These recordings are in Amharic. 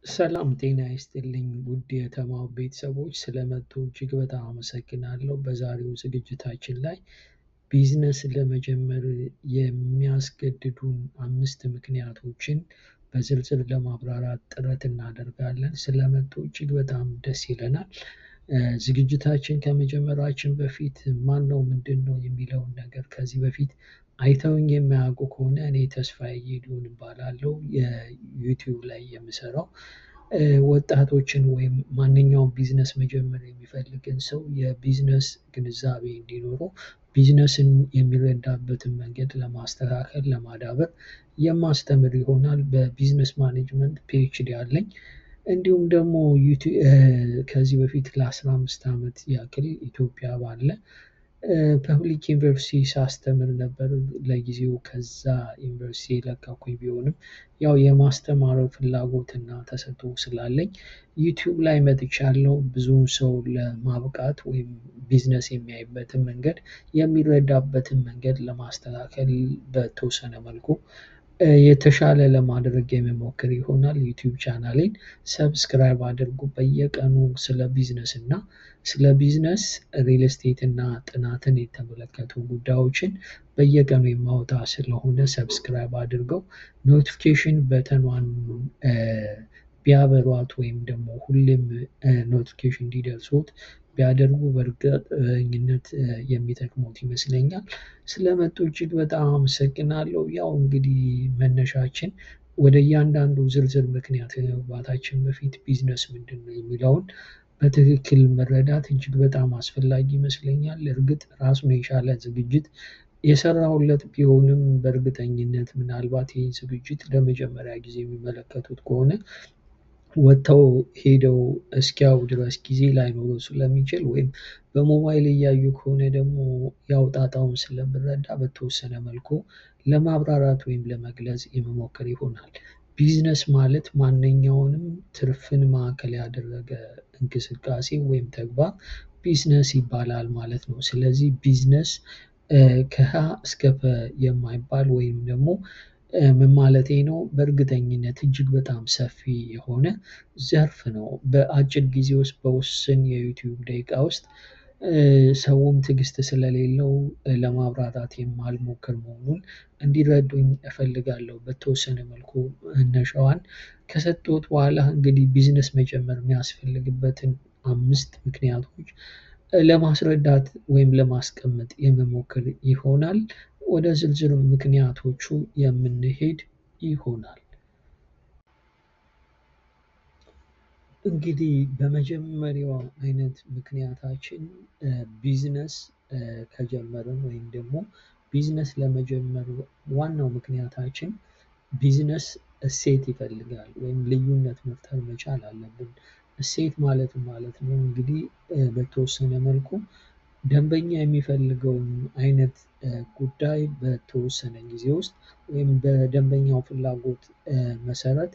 ሰላም ጤና ይስጥልኝ ውድ የተማው ቤተሰቦች ስለመጡ እጅግ በጣም አመሰግናለሁ። በዛሬው ዝግጅታችን ላይ ቢዝነስ ለመጀመር የሚያስገድዱን 5 ምክንያቶችን በዝርዝር ለማብራራት ጥረት እናደርጋለን። ስለመጡ እጅግ በጣም ደስ ይለናል። ዝግጅታችን ከመጀመራችን በፊት ማን ነው ምንድን ነው የሚለውን ነገር ከዚህ በፊት አይተውኝ የማያውቁ ከሆነ እኔ ተስፋዬ ጌዲዮን እባላለሁ። የዩቲዩብ ላይ የምሰራው ወጣቶችን ወይም ማንኛውም ቢዝነስ መጀመር የሚፈልግን ሰው የቢዝነስ ግንዛቤ እንዲኖረው ቢዝነስን የሚረዳበትን መንገድ ለማስተካከል ለማዳበር የማስተምር ይሆናል። በ business management PhD አለኝ። እንዲሁም ደግሞ ከዚህ በፊት ለ15 ዓመት ያክል ኢትዮጵያ ባለ public ዩኒቨርሲቲ ሳስተምር ነበር። ለጊዜው ከዛ ዩኒቨርሲቲ የለቀኩኝ ቢሆንም ያው የማስተማር ፍላጎትና ተሰጥኦ ስላለኝ ዩቲዩብ ላይ መጥቻለሁ። ብዙ ሰው ለማብቃት ወይም ቢዝነስ የሚያይበትን መንገድ የሚረዳበትን መንገድ ለማስተካከል በተወሰነ መልኩ የተሻለ ለማድረግ የምሞክር ይሆናል። ዩቲዩብ ቻናሌን subscribe አድርጉ። በየቀኑ ስለ ቢዝነስ እና ስለ ቢዝነስ ሪል ስቴት እና ጥናትን የተመለከቱ ጉዳዮችን በየቀኑ የማወጣ ስለሆነ subscribe አድርገው notification button ኗን ቢያበሯት ወይም ደግሞ ሁሌም notification እንዲደርሱት ቢያደርጉ በእርግጠኝነት የሚጠቅሙት ይመስለኛል። ስለመጡ እጅግ በጣም አመሰግናለሁ። ያው እንግዲህ መነሻችን ወደ እያንዳንዱ ዝርዝር ምክንያት ከመግባታችን በፊት ቢዝነስ ምንድን ነው የሚለውን በትክክል መረዳት እጅግ በጣም አስፈላጊ ይመስለኛል። እርግጥ ራሱን የቻለ ዝግጅት የሰራሁለት ቢሆንም በእርግጠኝነት ምናልባት ይህን ዝግጅት ለመጀመሪያ ጊዜ የሚመለከቱት ከሆነ ወጥተው ሄደው እስኪያው ድረስ ጊዜ ላይኖረው ስለሚችል ወይም በሞባይል እያዩ ከሆነ ደግሞ ያው ጣጣውን ስለምረዳ በተወሰነ መልኩ ለማብራራት ወይም ለመግለጽ የመሞከር ይሆናል። ቢዝነስ ማለት ማንኛውንም ትርፍን ማዕከል ያደረገ እንቅስቃሴ ወይም ተግባር ቢዝነስ ይባላል ማለት ነው። ስለዚህ ቢዝነስ ከሀ እስከ ፐ የማይባል ወይም ደግሞ ምን ማለቴ ነው? በእርግጠኝነት እጅግ በጣም ሰፊ የሆነ ዘርፍ ነው። በአጭር ጊዜ ውስጥ በውስን የዩቲዩብ ደቂቃ ውስጥ ሰውም ትዕግስት ስለሌለው ለማብራራት የማልሞክር መሆኑን እንዲረዱኝ እፈልጋለሁ። በተወሰነ መልኩ መነሻዋን ከሰጠሁት በኋላ እንግዲህ ቢዝነስ መጀመር የሚያስፈልግበትን 5 ምክንያቶች ለማስረዳት ወይም ለማስቀመጥ የምሞክር ይሆናል። ወደ ዝርዝር ምክንያቶቹ የምንሄድ ይሆናል። እንግዲህ በመጀመሪያው አይነት ምክንያታችን ቢዝነስ ከጀመርን ወይም ደግሞ ቢዝነስ ለመጀመር ዋናው ምክንያታችን ቢዝነስ እሴት ይፈልጋል ወይም ልዩነት መፍጠር መቻል አለብን። እሴት ማለት ነው እንግዲህ በተወሰነ መልኩ ደንበኛ የሚፈልገውን አይነት ጉዳይ በተወሰነ ጊዜ ውስጥ ወይም በደንበኛው ፍላጎት መሰረት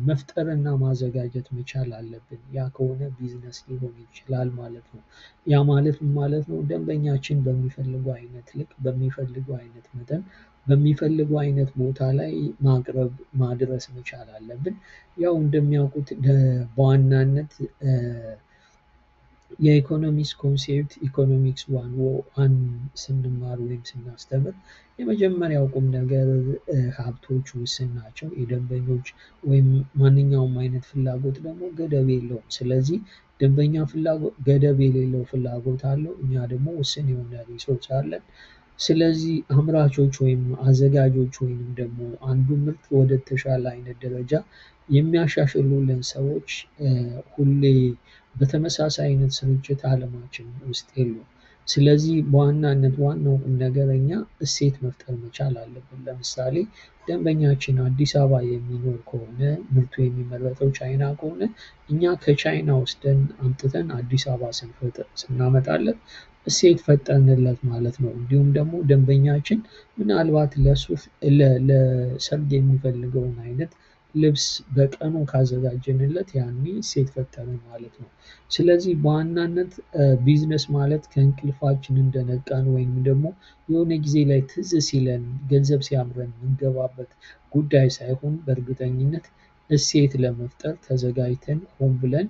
መፍጠርና ማዘጋጀት መቻል አለብን። ያ ከሆነ ቢዝነስ ሊሆን ይችላል ማለት ነው። ያ ማለት ምን ማለት ነው? ደንበኛችን በሚፈልገው አይነት ልክ፣ በሚፈልገው አይነት መጠን፣ በሚፈልገው አይነት ቦታ ላይ ማቅረብ ማድረስ መቻል አለብን። ያው እንደሚያውቁት በዋናነት የ economics concept economics 101 ስንማር ወይም ስናስተምር የመጀመሪያው ቁም ነገር ሀብቶች ውስን ናቸው። የደንበኞች ወይም ማንኛውም አይነት ፍላጎት ደግሞ ገደብ የለውም። ስለዚህ ደንበኛ ፍላጎት ገደብ የሌለው ፍላጎት አለው፣ እኛ ደግሞ ውስን የሆነ resource አለን። ስለዚህ አምራቾች ወይም አዘጋጆች ወይም ደግሞ አንዱ ምርት ወደ ተሻለ አይነት ደረጃ የሚያሻሽሉልን ሰዎች ሁሌ በተመሳሳይ አይነት ስርጭት ዓለማችን ውስጥ የሉም። ስለዚህ በዋናነት ዋናው ቁም ነገር እኛ እሴት መፍጠር መቻል አለብን። ለምሳሌ ደንበኛችን አዲስ አበባ የሚኖር ከሆነ ምርቱ የሚመረተው ቻይና ከሆነ እኛ ከቻይና ወስደን አምጥተን አዲስ አበባ ስናመጣለት እሴት ፈጠርንለት ማለት ነው። እንዲሁም ደግሞ ደንበኛችን ምናልባት ለሱፍ ለሰርግ የሚፈልገውን አይነት ልብስ በቀኑ ካዘጋጀንለት ያኔ እሴት ፈጠርን ማለት ነው። ስለዚህ በዋናነት ቢዝነስ ማለት ከእንቅልፋችን እንደነቃን ወይም ደግሞ የሆነ ጊዜ ላይ ትዝ ሲለን ገንዘብ ሲያምረን የምንገባበት ጉዳይ ሳይሆን በእርግጠኝነት እሴት ለመፍጠር ተዘጋጅተን ሆን ብለን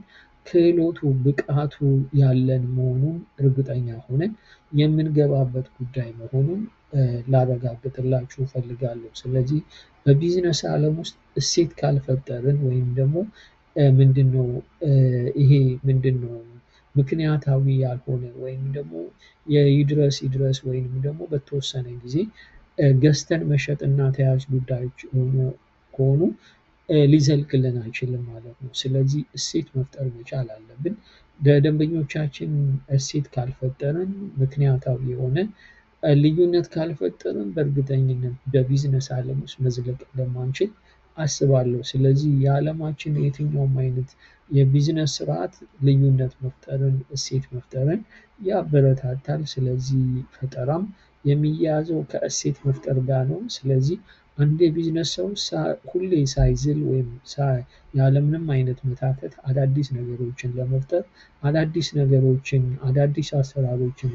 ክህሎቱ ብቃቱ ያለን መሆኑን እርግጠኛ ሆነን የምንገባበት ጉዳይ መሆኑን ላረጋግጥላችሁ እፈልጋለሁ። ስለዚህ በቢዝነስ ዓለም ውስጥ እሴት ካልፈጠርን ወይም ደግሞ ምንድነው ይሄ ምንድነው ምክንያታዊ ያልሆነ ወይም ደግሞ የይድረስ ይድረስ ወይም ደግሞ በተወሰነ ጊዜ ገዝተን መሸጥና ተያያዥ ጉዳዮች ከሆኑ ሊዘልቅልን አይችልም ማለት ነው። ስለዚህ እሴት መፍጠር መቻል አለብን። ለደንበኞቻችን እሴት ካልፈጠርን፣ ምክንያታዊ የሆነ ልዩነት ካልፈጠርን በእርግጠኝነት በቢዝነስ ዓለም ውስጥ መዝለቅ እንደማንችል አስባለሁ። ስለዚህ የዓለማችን የትኛውም አይነት የቢዝነስ ስርዓት ልዩነት መፍጠርን፣ እሴት መፍጠርን ያበረታታል። ስለዚህ ፈጠራም የሚያያዘው ከእሴት መፍጠር ጋር ነው። ስለዚህ አንድ የቢዝነስ ሰው ሁሌ ሳይዝል ወይም ያለምንም አይነት መታከት አዳዲስ ነገሮችን ለመፍጠር፣ አዳዲስ ነገሮችን፣ አዳዲስ አሰራሮችን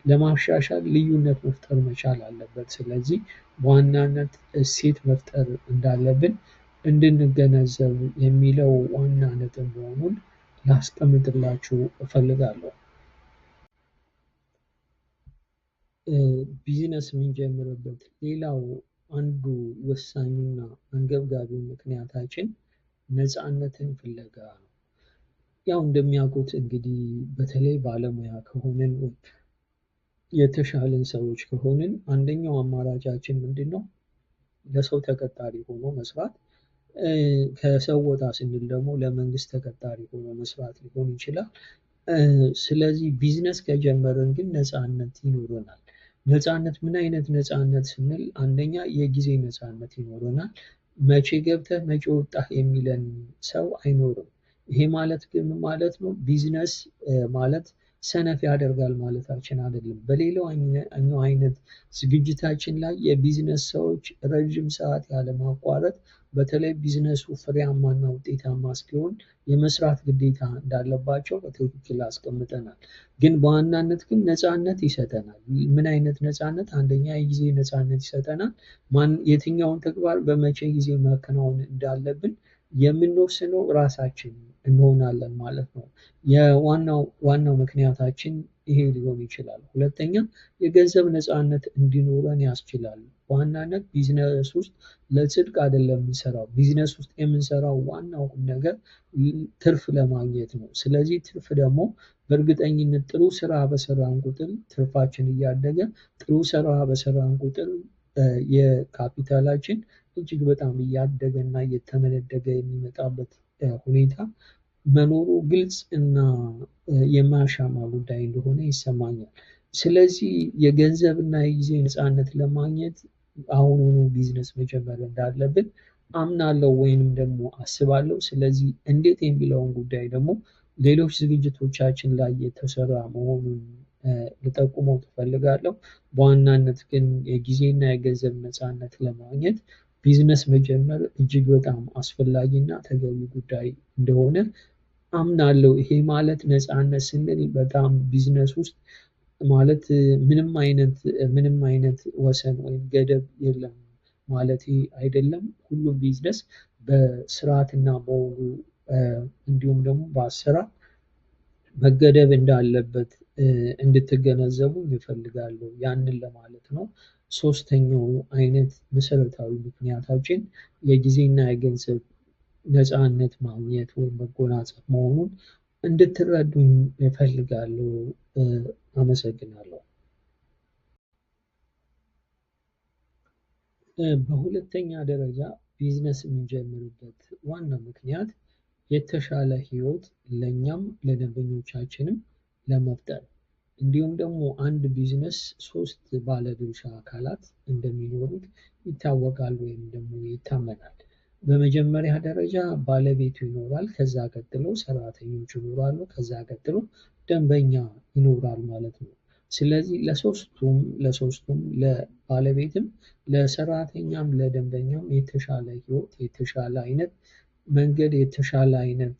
ለማሻሻል ልዩነት መፍጠር መቻል አለበት። ስለዚህ በዋናነት እሴት መፍጠር እንዳለብን እንድንገነዘብ የሚለው ዋና ነጥብ መሆኑን ላስቀምጥላችሁ እፈልጋለሁ። ቢዝነስ የምንጀምርበት ሌላው አንዱ ወሳኙና አንገብጋቢው ምክንያታችን ነፃነትን ፍለጋ ነው። ያው እንደሚያውቁት እንግዲህ በተለይ ባለሙያ ከሆንን፣ የተሻለን ሰዎች ከሆንን አንደኛው አማራጫችን ምንድነው? ለሰው ተቀጣሪ ሆኖ መስራት። ከሰው ወጣ ስንል ደግሞ ለመንግስት ተቀጣሪ ሆኖ መስራት ሊሆን ይችላል። ስለዚህ ቢዝነስ ከጀመርን ግን ነፃነት ይኖረናል። ነፃነት ምን አይነት ነፃነት ስንል አንደኛ የጊዜ ነፃነት ይኖረናል። መቼ ገብተህ መቼ ወጣህ የሚለን ሰው አይኖርም። ይሄ ማለት ግን ምን ማለት ነው? ቢዝነስ ማለት ሰነፍ ያደርጋል ማለታችን አይደለም። በሌላው አይነት ዝግጅታችን ላይ የቢዝነስ ሰዎች ረጅም ሰዓት ያለማቋረጥ በተለይ ቢዝነሱ ፍሬያማና ውጤታማ እስኪሆን የመስራት ግዴታ እንዳለባቸው በትክክል አስቀምጠናል። ግን በዋናነት ግን ነፃነት ይሰጠናል። ምን አይነት ነፃነት? አንደኛ የጊዜ ነፃነት ይሰጠናል። የትኛውን ተግባር በመቼ ጊዜ ማከናወን እንዳለብን የምንወስነው ራሳችን እንሆናለን ማለት ነው። የዋናው ዋናው ምክንያታችን ይሄ ሊሆን ይችላል። ሁለተኛ የገንዘብ ነፃነት እንዲኖረን ያስችላል። በዋናነት ቢዝነስ ውስጥ ለጽድቅ አይደለም የምንሰራው። ቢዝነስ ውስጥ የምንሰራው ዋናው ነገር ትርፍ ለማግኘት ነው። ስለዚህ ትርፍ ደግሞ በእርግጠኝነት ጥሩ ስራ በሰራን ቁጥር ትርፋችን እያደገ፣ ጥሩ ስራ በሰራን ቁጥር የካፒታላችን እጅግ በጣም እያደገ እና እየተመነደገ የሚመጣበት ሁኔታ መኖሩ ግልጽ እና የማያሻማ ጉዳይ እንደሆነ ይሰማኛል። ስለዚህ የገንዘብና የጊዜ ነፃነት ለማግኘት አሁኑኑ ቢዝነስ መጀመር እንዳለብን አምናለሁ ወይንም ደግሞ አስባለሁ። ስለዚህ እንዴት የሚለውን ጉዳይ ደግሞ ሌሎች ዝግጅቶቻችን ላይ የተሰራ መሆኑን ልጠቁመው እፈልጋለሁ። በዋናነት ግን የጊዜና የገንዘብ ነፃነት ለማግኘት ቢዝነስ መጀመር እጅግ በጣም አስፈላጊና ተገቢ ጉዳይ እንደሆነ አምናለሁ። ይሄ ማለት ነፃነት ስንል በጣም ቢዝነስ ውስጥ ማለት ምንም አይነት ወሰን ወይም ገደብ የለም ማለት አይደለም። ሁሉም ቢዝነስ በስርዓትና በወጉ እንዲሁም ደግሞ በአሰራር መገደብ እንዳለበት እንድትገነዘቡ እፈልጋለሁ። ያንን ለማለት ነው። ሶስተኛው አይነት መሰረታዊ ምክንያታችን የጊዜና የገንዘብ ነፃነት ማግኘት ወይም መጎናጸፍ መሆኑን እንድትረዱኝ እፈልጋለሁ። አመሰግናለሁ። በሁለተኛ ደረጃ ቢዝነስ የምንጀምርበት ዋና ምክንያት የተሻለ ህይወት ለኛም ለደንበኞቻችንም ለመፍጠር፣ እንዲሁም ደግሞ አንድ ቢዝነስ 3 ባለድርሻ አካላት እንደሚኖሩት ይታወቃል ወይም ደግሞ ይታመናል። በመጀመሪያ ደረጃ ባለቤቱ ይኖራል፣ ከዛ ቀጥሎ ሰራተኞች ይኖራሉ፣ ከዛ ቀጥሎ ደንበኛ ይኖራል ማለት ነው። ስለዚህ ለሶስቱም ለባለቤትም ለሰራተኛም ለደንበኛም የተሻለ ህይወት፣ የተሻለ አይነት መንገድ፣ የተሻለ አይነት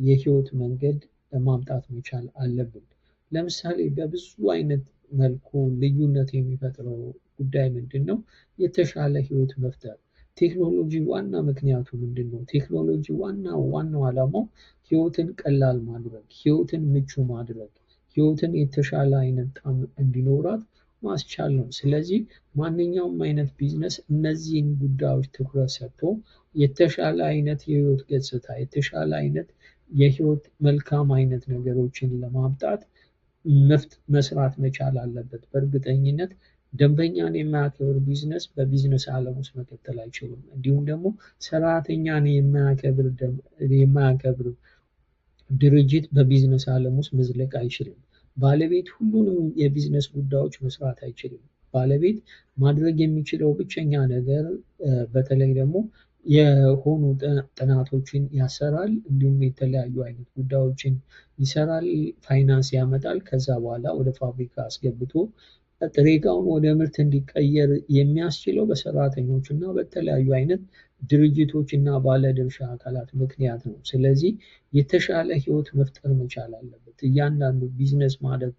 የህይወት መንገድ ማምጣት መቻል አለብን። ለምሳሌ በብዙ አይነት መልኩ ልዩነት የሚፈጥረው ጉዳይ ምንድነው? የተሻለ ህይወት መፍጠር። ቴክኖሎጂ ዋና ምክንያቱ ምንድን ነው? ቴክኖሎጂ ዋናው ዓላማው ህይወትን ቀላል ማድረግ፣ ህይወትን ምቹ ማድረግ፣ ህይወትን የተሻለ አይነት ጣዕም እንዲኖራት ማስቻል ነው። ስለዚህ ማንኛውም አይነት ቢዝነስ እነዚህን ጉዳዮች ትኩረት ሰጥቶ የተሻለ አይነት የህይወት ገጽታ፣ የተሻለ አይነት የህይወት መልካም አይነት ነገሮችን ለማምጣት መስራት መቻል አለበት። በእርግጠኝነት ደንበኛን የማያከብር ቢዝነስ በቢዝነስ ዓለም ውስጥ መቀጠል አይችልም። እንዲሁም ደግሞ ሰራተኛን የማያከብር ድርጅት በቢዝነስ ዓለም ውስጥ መዝለቅ አይችልም። ባለቤት ሁሉንም የቢዝነስ ጉዳዮች መስራት አይችልም። ባለቤት ማድረግ የሚችለው ብቸኛ ነገር በተለይ ደግሞ የሆኑ ጥናቶችን ያሰራል፣ እንዲሁም የተለያዩ አይነት ጉዳዮችን ይሰራል፣ ፋይናንስ ያመጣል። ከዛ በኋላ ወደ ፋብሪካ አስገብቶ ጥሬ ዕቃውን ወደ ምርት እንዲቀየር የሚያስችለው በሰራተኞች እና በተለያዩ አይነት ድርጅቶች እና ባለድርሻ አካላት ምክንያት ነው። ስለዚህ የተሻለ ህይወት መፍጠር መቻል አለበት። እያንዳንዱ ቢዝነስ ማድረግ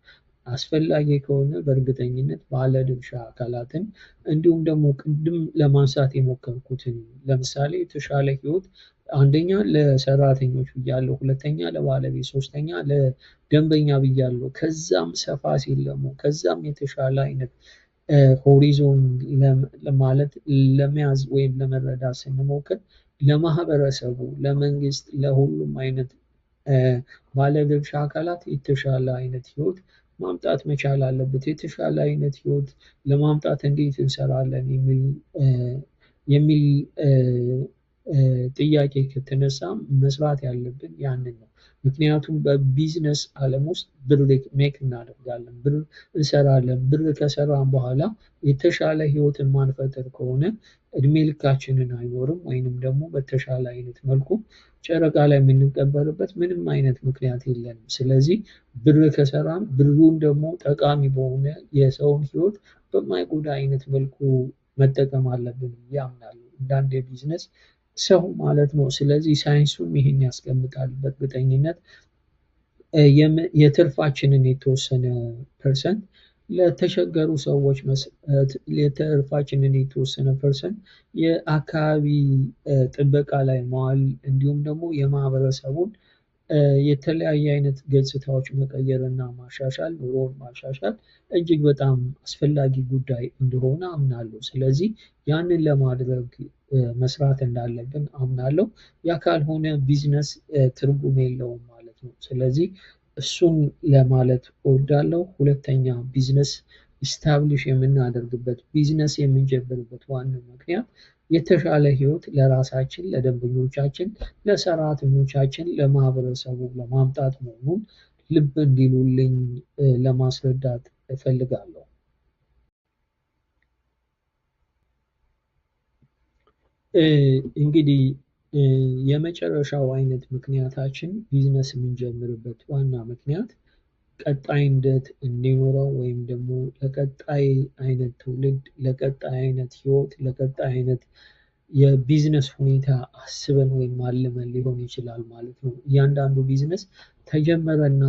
አስፈላጊ ከሆነ በእርግጠኝነት ባለድርሻ አካላትን እንዲሁም ደግሞ ቅድም ለማንሳት የሞከርኩትን ለምሳሌ የተሻለ ህይወት አንደኛ ለሰራተኞች ብያለሁ፣ ሁለተኛ ለባለቤት፣ ሶስተኛ ለደንበኛ ብያለሁ። ከዛም ሰፋ ሲል ደግሞ ከዛም የተሻለ አይነት ሆሪዞን ለማለት ለመያዝ ወይም ለመረዳት ስንሞክር ለማህበረሰቡ፣ ለመንግስት፣ ለሁሉም አይነት ባለድርሻ አካላት የተሻለ አይነት ህይወት ማምጣት መቻል አለበት። የተሻለ አይነት ህይወት ለማምጣት እንዴት እንሰራለን የሚል ጥያቄ ከተነሳ መስራት ያለብን ያንን ነው። ምክንያቱም በቢዝነስ ዓለም ውስጥ ብር make እናደርጋለን፣ ብር እንሰራለን። ብር ከሰራን በኋላ የተሻለ ህይወትን ማንፈጥር ከሆነ እድሜ ልካችንን አይኖርም፣ ወይንም ደግሞ በተሻለ አይነት መልኩ ጨረቃ ላይ የምንቀበርበት ምንም አይነት ምክንያት የለንም። ስለዚህ ብር ከሰራን ብሩን ደግሞ ጠቃሚ በሆነ የሰውን ህይወት በማይጎዳ አይነት መልኩ መጠቀም አለብን ብዬ አምናለሁ፣ እንደ አንድ የቢዝነስ ሰው ማለት ነው። ስለዚህ ሳይንሱም ይሄን ያስቀምጣል። በእርግጠኝነት የትርፋችንን የተወሰነ percent ለተቸገሩ ሰዎች መስጠት፣ የትርፋችንን የተወሰነ percent የአካባቢ ጥበቃ ላይ መዋል፣ እንዲሁም ደግሞ የማህበረሰቡን የተለያየ አይነት ገጽታዎች መቀየርና ማሻሻል፣ ኑሮውን ማሻሻል እጅግ በጣም አስፈላጊ ጉዳይ እንደሆነ አምናለሁ። ስለዚህ ያንን ለማድረግ መስራት እንዳለብን አምናለሁ። ያ ካልሆነ ቢዝነስ ትርጉም የለውም ማለት ነው። ስለዚህ እሱን ለማለት እወዳለሁ። ሁለተኛ ቢዝነስ establish የምናደርግበት፣ ቢዝነስ የምንጀምርበት ዋናው ምክንያት የተሻለ ህይወት ለራሳችን፣ ለደንበኞቻችን፣ ለሰራተኞቻችን፣ ለማህበረሰቡ ለማምጣት መሆኑን ልብ እንዲሉልኝ ለማስረዳት እፈልጋለሁ። እንግዲህ የመጨረሻው አይነት ምክንያታችን ቢዝነስ የምንጀምርበት ዋና ምክንያት ቀጣይነት እንዲኖረው ወይም ደግሞ ለቀጣይ አይነት ትውልድ፣ ለቀጣይ አይነት ህይወት፣ ለቀጣይ አይነት የቢዝነስ ሁኔታ አስበን ወይም አልመን ሊሆን ይችላል ማለት ነው። እያንዳንዱ ቢዝነስ ተጀመረና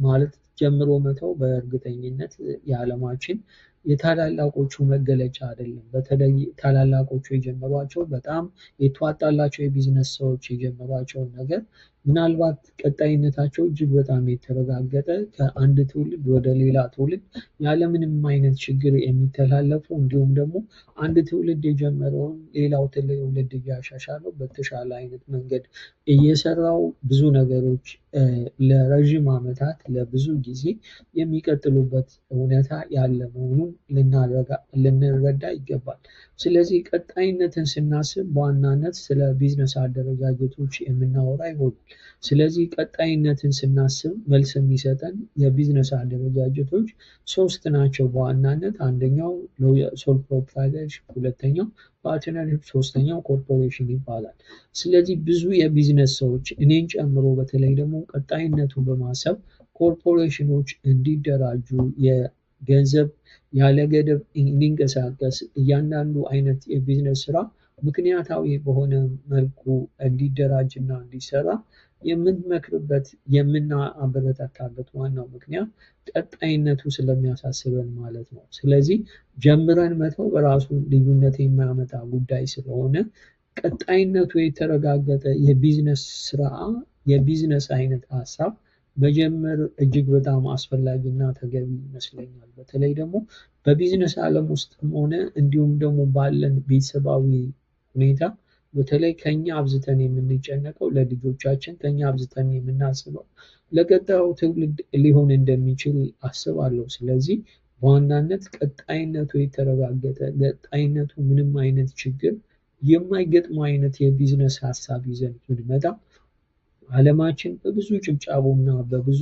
ማለት ጀምሮ መተው በእርግጠኝነት የዓለማችን የታላላቆቹ መገለጫ አይደለም። በተለይ ታላላቆቹ የጀመሯቸው በጣም የተዋጣላቸው የቢዝነስ ሰዎች የጀመሯቸው ነገር ምናልባት ቀጣይነታቸው እጅግ በጣም የተረጋገጠ ከአንድ ትውልድ ወደ ሌላ ትውልድ ያለምንም አይነት ችግር የሚተላለፉ፣ እንዲሁም ደግሞ አንድ ትውልድ የጀመረውን ሌላው ትውልድ እያሻሻለው በተሻለ አይነት መንገድ እየሰራው ብዙ ነገሮች ለረዥም ዓመታት ለብዙ ጊዜ የሚቀጥሉበት እውነታ ያለ መሆኑን ልንረዳ ይገባል። ስለዚህ ቀጣይነትን ስናስብ በዋናነት ስለ ቢዝነስ አደረጃጀቶች የምናወራ ይሆናል። ስለዚህ ቀጣይነትን ስናስብ መልስ የሚሰጠን የቢዝነስ አደረጃጀቶች ሶስት ናቸው በዋናነት። አንደኛው sole proprietorship፣ ሁለተኛው partnership፣ ሶስተኛው ኮርፖሬሽን ይባላል። ስለዚህ ብዙ የቢዝነስ ሰዎች እኔን ጨምሮ በተለይ ደግሞ ቀጣይነቱን በማሰብ ኮርፖሬሽኖች እንዲደራጁ፣ የገንዘብ ያለ ገደብ እንዲንቀሳቀስ፣ እያንዳንዱ አይነት የቢዝነስ ስራ ምክንያታዊ በሆነ መልኩ እንዲደራጅና እንዲሰራ የምንመክርበት የምናበረታታበት ዋናው ምክንያት ቀጣይነቱ ስለሚያሳስበን ማለት ነው። ስለዚህ ጀምረን መተው በራሱ ልዩነት የማያመጣ ጉዳይ ስለሆነ ቀጣይነቱ የተረጋገጠ የቢዝነስ ስራ የቢዝነስ አይነት ሀሳብ መጀመር እጅግ በጣም አስፈላጊና ተገቢ ይመስለኛል። በተለይ ደግሞ በቢዝነስ ዓለም ውስጥም ሆነ እንዲሁም ደግሞ ባለን ቤተሰባዊ ሁኔታ በተለይ ከኛ አብዝተን የምንጨነቀው ለልጆቻችን፣ ከኛ አብዝተን የምናስበው ለቀጣዩ ትውልድ ሊሆን እንደሚችል አስባለሁ። ስለዚህ በዋናነት ቀጣይነቱ የተረጋገጠ፣ ቀጣይነቱ ምንም አይነት ችግር የማይገጥመው አይነት የቢዝነስ ሀሳብ ይዘን ብንመጣ ዓለማችን በብዙ ጭብጫቡና በብዙ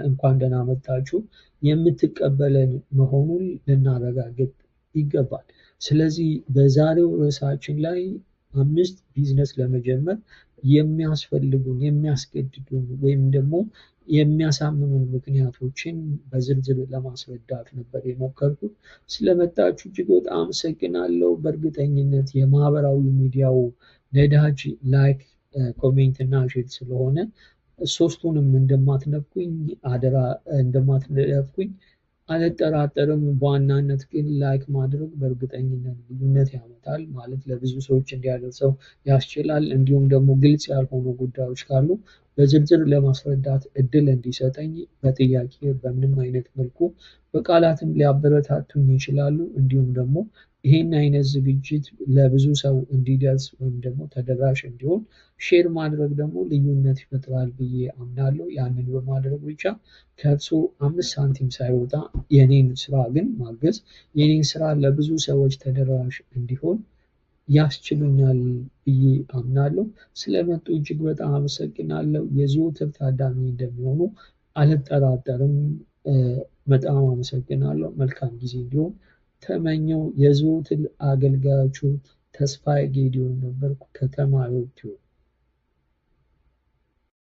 እንኳን ደህና መጣችሁ የምትቀበለን መሆኑን ልናረጋግጥ ይገባል። ስለዚህ በዛሬው ርዕሳችን ላይ 5 ቢዝነስ ለመጀመር የሚያስፈልጉን፣ የሚያስገድዱን ወይም ደግሞ የሚያሳምኑን ምክንያቶችን በዝርዝር ለማስረዳት ነበር የሞከርኩት። ስለመጣችሁ እጅግ በጣም አመሰግናለሁ። በእርግጠኝነት የማህበራዊ ሚዲያው ነዳጅ like፣ comment እና share ስለሆነ ሶስቱንም እንደማትነፍቁኝ አደራ እንደማትነፍቁኝ አልጠራጠርም። በዋናነት ግን like ማድረግ በእርግጠኝነት ልዩነት ያመጣል፣ ማለት ለብዙ ሰዎች እንዲያደርሰው ያስችላል። እንዲሁም ደግሞ ግልጽ ያልሆኑ ጉዳዮች ካሉ በዝርዝር ለማስረዳት እድል እንዲሰጠኝ በጥያቄ በምንም አይነት መልኩ በቃላትም ሊያበረታቱኝ ይችላሉ። እንዲሁም ደግሞ ይሄን አይነት ዝግጅት ለብዙ ሰው እንዲደርስ ወይም ደግሞ ተደራሽ እንዲሆን share ማድረግ ደግሞ ልዩነት ይፈጥራል ብዬ አምናለሁ። ያንን በማድረግ ብቻ ከእርሱ 5 ሳንቲም ሳይወጣ የኔን ስራ ግን ማገዝ፣ የኔን ስራ ለብዙ ሰዎች ተደራሽ እንዲሆን ያስችሉኛል ብዬ አምናለሁ። ስለመጡ እጅግ በጣም አመሰግናለሁ። የዘወትር ታዳሚ እንደሚሆኑ አልጠራጠርም። በጣም አመሰግናለሁ። መልካም ጊዜ እንዲሆን ተመኘው። የዘወትር አገልጋያችሁ ተስፋዬ ጌዲዮን ነበርኩ ከተማሪው።